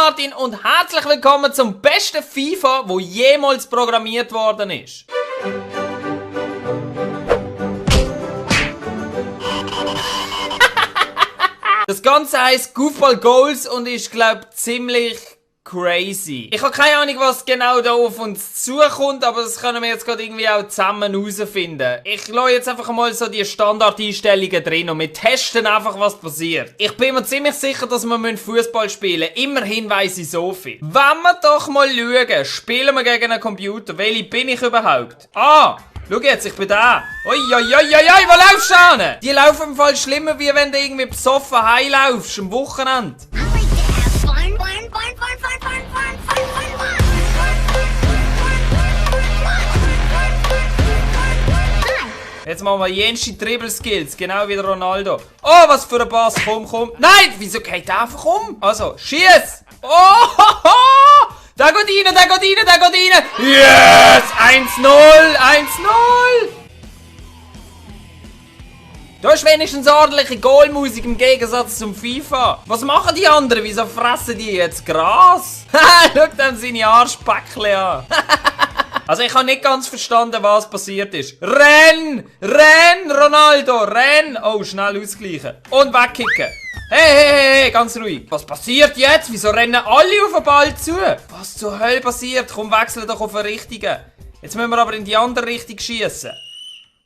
Martin und herzlich willkommen zum besten FIFA, wo jemals programmiert worden ist. Das Ganze heisst Goofball Goals und ist, glaube ich, ziemlich crazy. Ich habe keine Ahnung, was genau da auf uns zukommt, aber das können wir jetzt gerade irgendwie auch zusammen herausfinden. Ich lasse jetzt einfach mal so die Standardeinstellungen drin und wir testen einfach, was passiert. Ich bin mir ziemlich sicher, dass wir Fußball spielen müssen. Immerhin weiss ich so viel. Wenn wir doch mal schauen, spielen wir gegen einen Computer. Welche bin ich überhaupt? Ah! Schau jetzt, ich bin da. Oi, wo laufst du hin? Die laufen im Fall schlimmer, wie wenn du irgendwie besoffen heimlaufst am Wochenende. Jetzt machen wir jenste Dribble-Skills, genau wie der Ronaldo. Oh, was für ein Pass, komm. Nein, wieso geht der einfach um? Also, schieß! Oh, da geht rein! Yes! 1-0! Da ist wenigstens ordentliche Goalmusik im Gegensatz zum FIFA. Was machen die anderen? Wieso fressen die jetzt Gras? Schau dem seine Arschbäckchen an. Also ich habe nicht ganz verstanden, was passiert ist. Renn, Ronaldo, renn! Oh, schnell ausgleichen. Und wegkicken. Hey, ganz ruhig. Was passiert jetzt? Wieso rennen alle auf den Ball zu? Was zur Hölle passiert? Komm, wechsel doch auf den richtigen. Jetzt müssen wir aber in die andere Richtung schießen.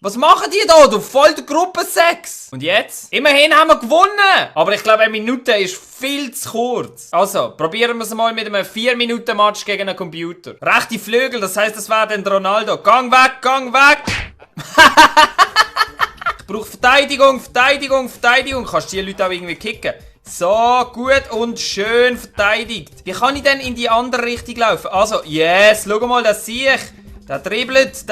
Was machen die da? Du voll der Gruppensex. Und jetzt? Immerhin haben wir gewonnen. Aber ich glaube, eine Minute ist viel zu kurz. Also, probieren wir es mal mit einem 4-Minuten-Match gegen einen Computer. Rechte Flügel, das heisst, das wäre dann der Ronaldo. Gang weg! Ich brauche Verteidigung. Kannst du die Leute auch irgendwie kicken? So, gut und schön verteidigt. Wie kann ich denn in die andere Richtung laufen? Also, yes, schau mal, das sehe ich. Der dribbelt.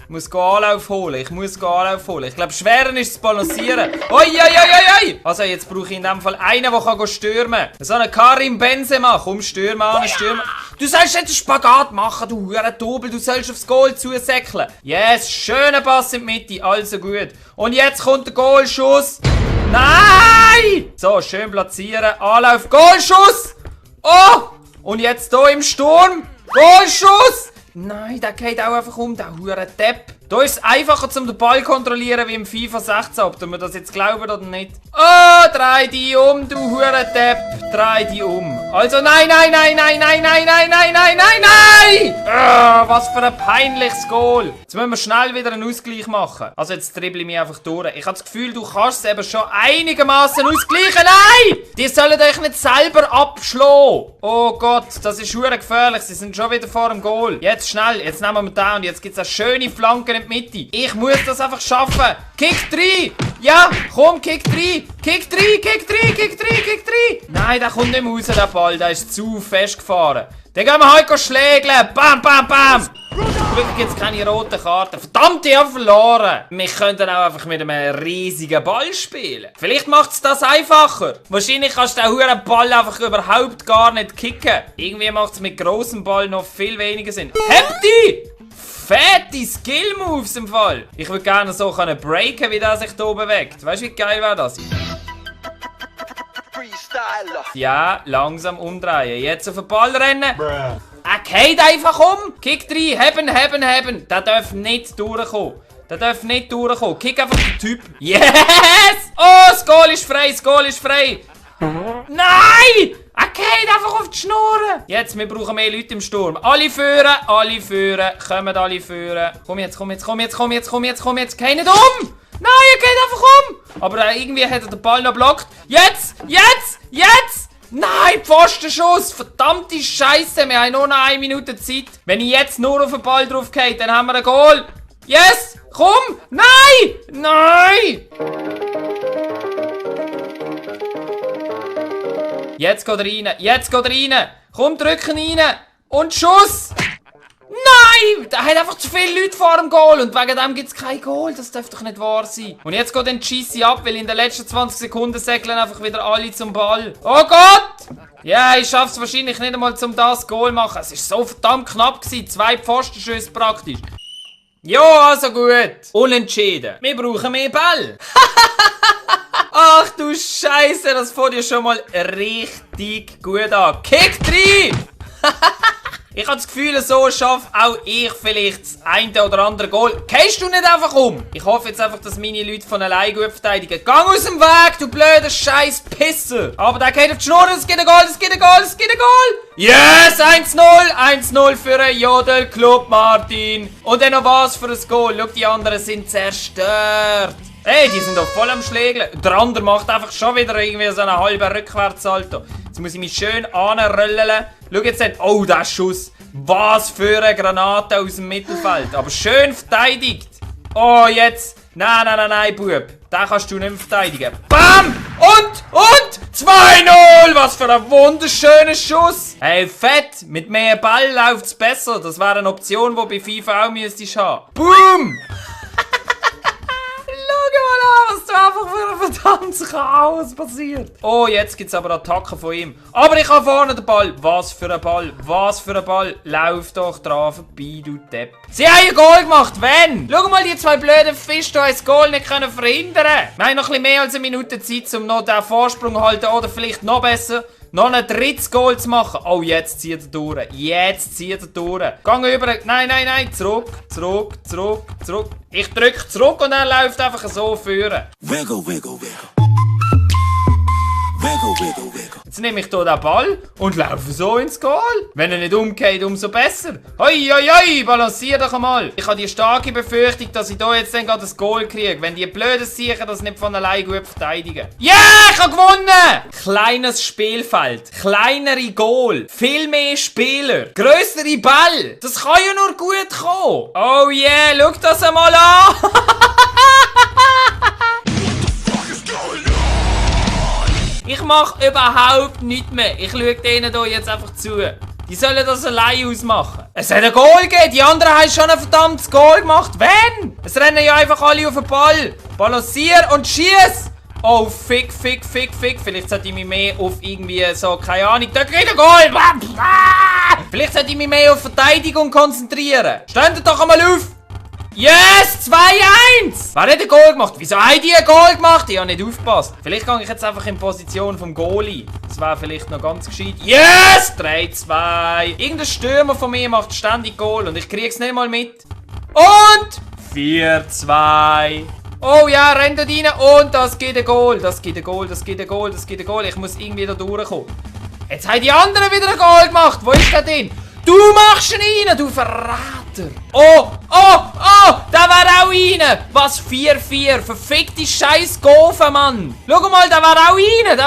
Ich muss Anlauf holen. Ich glaube, schwerer ist zu balancieren. Oi. Also, jetzt brauche ich in dem Fall einen, der stürmen kann. So einen Karim Benzema. Komm, stürmen an. Du sollst jetzt einen Spagat machen, du Huren-Dobel. Du sollst aufs Goal zusäckeln. Yes, schöner Pass in die Mitte. Also gut. Und jetzt kommt der Goalschuss. Nein! So, schön platzieren. Anlauf. Goalschuss! Oh! Und jetzt hier im Sturm. Goalschuss! Nein, der geht auch einfach um, der Huren-Depp. Da ist es einfacher, den Ball zu kontrollieren wie im FIFA 16, ob wir das jetzt glauben oder nicht. Oh, dreh die um, du Huren-Depp. Dreh die um. Also nein! Was für ein peinliches Goal. Jetzt müssen wir schnell wieder einen Ausgleich machen. Also jetzt dribble ich mich einfach durch. Ich habe das Gefühl, du kannst es eben schon einigermaßen ausgleichen. Nein! Die sollen euch nicht selber abschlagen. Oh Gott, das ist verdammt gefährlich. Sie sind schon wieder vor dem Goal. Jetzt schnell, jetzt nehmen wir da und jetzt gibt es eine schöne Flanke in die Mitte. Ich muss das einfach schaffen. Kick 3! Ja, komm, Kick 3! Kick 3! Nein, der kommt nicht mehr raus, der Ball. Der ist zu fest gefahren. Dann gehen wir heute schlägeln. Bam! Glück gibt es keine roten Karten. Verdammt, ich habe verloren. Wir könnten auch einfach mit einem riesigen Ball spielen. Vielleicht macht es das einfacher. Wahrscheinlich kannst du den huren Ball einfach überhaupt gar nicht kicken. Irgendwie macht es mit grossem Ball noch viel weniger Sinn. Habt die! Fette Skill-Moves im Fall. Ich würde gerne so breaken, wie der sich hier bewegt. Weißt du, wie geil wäre das? Ja, langsam umdrehen. Jetzt auf den Ball rennen. Er geht einfach um. Kick 3, heben. Der darf nicht durchkommen. Kick einfach den Typ. Yes! Oh, das Goal ist frei. Nein! Er geht einfach auf die Schnur. Jetzt, wir brauchen mehr Leute im Sturm. Alle führen. Kommen alle führen. Komm jetzt. Geh nicht um! Nein, er geht einfach um! Aber irgendwie hat er den Ball noch blockt. Jetzt! Nein, Pfostenschuss! Verdammte Scheiße, wir haben nur noch 1 Minute Zeit. Wenn ich jetzt nur auf den Ball drauf gehe, dann haben wir ein Goal. Yes! Komm! Nein! Jetzt geht er rein. Komm, drücken rein. Und Schuss! Nein! Da hat einfach zu viele Leute vor dem Goal und wegen dem gibt es kein Goal. Das darf doch nicht wahr sein. Und jetzt geht dann Cheesy ab, weil in den letzten 20 Sekunden säckeln einfach wieder alle zum Ball. Oh Gott! Ja, ich schaff's wahrscheinlich nicht einmal, um das Goal zu machen. Es war so verdammt knapp gewesen. 2 Pfostenschüsse praktisch. Ja, also gut. Unentschieden. Wir brauchen mehr Ball. Ach du Scheiße, das fängt ja schon mal richtig gut an. Kick 3! Ich habe das Gefühl, so schaffe auch ich vielleicht das eine oder andere Goal. Gehst du nicht einfach um? Ich hoffe jetzt einfach, dass meine Leute von allein gut verteidigen. Gang aus dem Weg, du blöder scheiß Pisser. Aber der geht auf die Schnur, es gibt ein Goal, es gibt ein Goal, es gibt ein Goal. Yes, 1-0. 1-0 für den Jodelclub, Martin. Und dann noch was für ein Goal. Schau, die anderen sind zerstört. Hey, die sind doch voll am Schlägeln. Der andere macht einfach schon wieder irgendwie so einen halben Rückwärtssalto. Jetzt muss ich mich schön anröllen. Schau jetzt nicht. Oh, der Schuss. Was für eine Granate aus dem Mittelfeld. Aber schön verteidigt. Oh, jetzt. Nein, Bub. Den kannst du nicht mehr verteidigen. Bam! Und 2-0! Was für ein wunderschöner Schuss. Hey, fett. Mit mehr Ball läuft es besser. Das wäre eine Option, die bei FIFA auch müsstest haben. Boom! Was da einfach für ein verdammtes Chaos passiert. Oh, jetzt gibt es aber Attacken von ihm. Aber ich habe vorne den Ball. Was für ein Ball. Was für ein Ball. Lauf doch dran vorbei, du Depp. Sie haben ein Goal gemacht. Wenn? Schau mal, die zwei blöden Fische da das Goal nicht können verhindern. Wir haben noch ein bisschen mehr als eine Minute Zeit, um noch den Vorsprung zu halten. Oder vielleicht noch besser, noch ein drittes Goal zu machen. Oh, jetzt zieht er durch. Jetzt zieht er durch. Gang über. Nein. Zurück. Ich drücke zurück und er läuft einfach so führen. Wiggle. Jetzt nehme ich hier den Ball und laufe so ins Goal. Wenn er nicht umgeht, umso besser. Hoi, balancier doch einmal. Ich habe die starke Befürchtung, dass ich hier jetzt dann gerade das Goal kriege. Wenn die Blöden sicher das nicht von allein gut verteidigen. Ja, ich habe gewonnen! Kleines Spielfeld, kleinere Goal, viel mehr Spieler, grössere Ball. Das kann ja nur gut kommen. Oh yeah, schau das einmal an. Ich mache überhaupt nichts mehr. Ich schaue denen hier jetzt einfach zu. Die sollen das allein ausmachen. Es hat ein Goal gegeben. Die anderen haben schon ein verdammtes Goal gemacht. Wenn? Es rennen ja einfach alle auf den Ball. Balancier und schieß. Oh, fick. Vielleicht sollte ich mich mehr auf irgendwie so, keine Ahnung. Da kriegt ein Goal. Vielleicht sollte ich mich mehr auf Verteidigung konzentrieren. Steht doch einmal auf. Yes! 2-1! Wer hat ein Goal gemacht? Wieso haben die ein Goal gemacht? Ich habe nicht aufgepasst. Vielleicht gehe ich jetzt einfach in Position vom Goalie. Das wäre vielleicht noch ganz gescheit. Yes! 3-2. Irgendein Stürmer von mir macht ständig Goal und ich kriege es nicht mal mit. Und 4-2. Oh ja, rennt dort rein und das gibt ein Goal. Das gibt ein Goal. Ich muss irgendwie da durchkommen. Jetzt haben die anderen wieder ein Goal gemacht. Wo ist der denn? Du machst ihn rein, du Verräter! Oh! Der war auch rein! Was? 4-4? Verfickte scheiß Gofen, Mann! Schau mal, der war auch rein!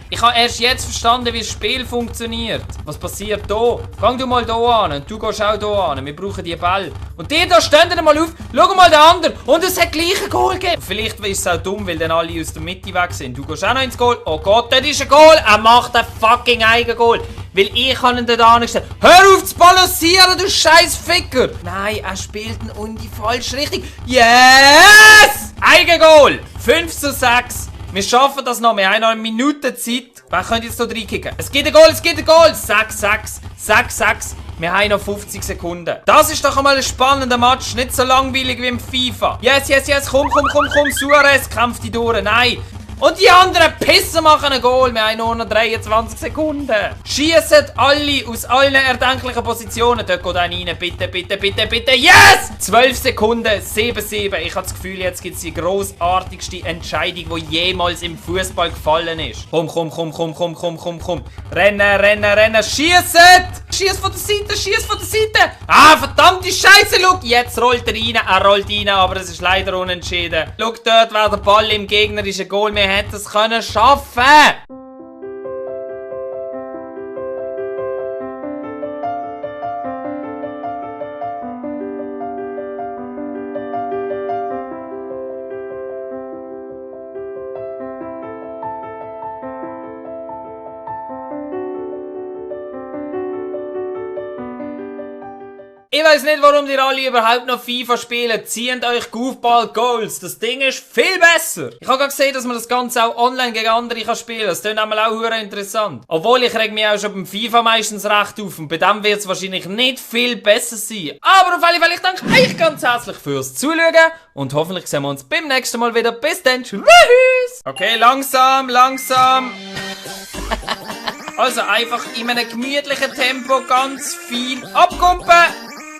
Ich habe erst jetzt verstanden, wie das Spiel funktioniert. Was passiert hier? Gang du mal hier an und du gehst auch hier an. Wir brauchen die Ball. Und die da stehen dann mal auf. Schau mal den anderen. Und es hat gleich ein Goal gegeben. Vielleicht ist es auch dumm, weil dann alle aus der Mitte weg sind. Du gehst auch noch ins Goal. Oh Gott, das ist ein Goal! Er macht ein fucking eigen Goal. Weil ich habe ihn dort angestellt. Hör auf zu balancieren, du scheiß Ficker! Nein, er spielt ihn in die falsche Richtung. Yes! Eigengoal! 5-6. Wir schaffen das noch. Wir haben noch eine Minute Zeit. Wer könnte jetzt hier reinkicken? Es gibt ein Goal! 6-6. Wir haben noch 50 Sekunden. Das ist doch einmal ein spannender Match. Nicht so langweilig wie im FIFA. Yes. Komm. Suarez kämpft die durch. Nein. Und die anderen Pisser machen ein Goal. Wir haben nur noch 23 Sekunden. Schiessen alle aus allen erdenklichen Positionen. Dort geht einer rein. Bitte. Yes! 12 Sekunden. 7-7. Ich habe das Gefühl, jetzt gibt es die grossartigste Entscheidung, die jemals im Fußball gefallen ist. Komm. Rennen. Schiessen! Schieß von der Seite. Ah, verdammte Scheiße. Schau, jetzt rollt er rein. Er rollt rein, aber es ist leider unentschieden. Schau, dort wäre der Ball im gegnerischen Goal. Wir hätten es können schaffen. Ich weiss nicht, warum ihr alle überhaupt noch FIFA spielen. Zieht euch Goofball Goals. Das Ding ist viel besser. Ich habe gerade gesehen, dass man das Ganze auch online gegen andere spielen kann. Das klingt einmal auch hure interessant. Obwohl, ich reg mich auch schon beim FIFA meistens recht auf. Und bei dem wird es wahrscheinlich nicht viel besser sein. Aber auf alle Fälle, ich danke euch ganz herzlich fürs Zuschauen. Und hoffentlich sehen wir uns beim nächsten Mal wieder. Bis dann. Tschüss. Okay, langsam, langsam. Also einfach in einem gemütlichen Tempo ganz fein abkumpen.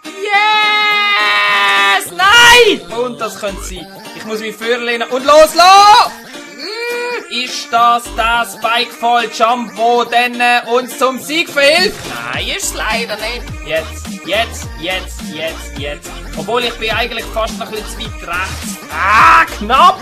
Yes! Nein! Und das könnte sein. Ich muss mich vorlehnen und loslassen! Ist das Spikefall Jump, wo dann uns zum Sieg verhilft? Nein, ist es leider nicht. Jetzt. Obwohl ich bin eigentlich fast noch ein bisschen zu weit rechts. Ah, knapp.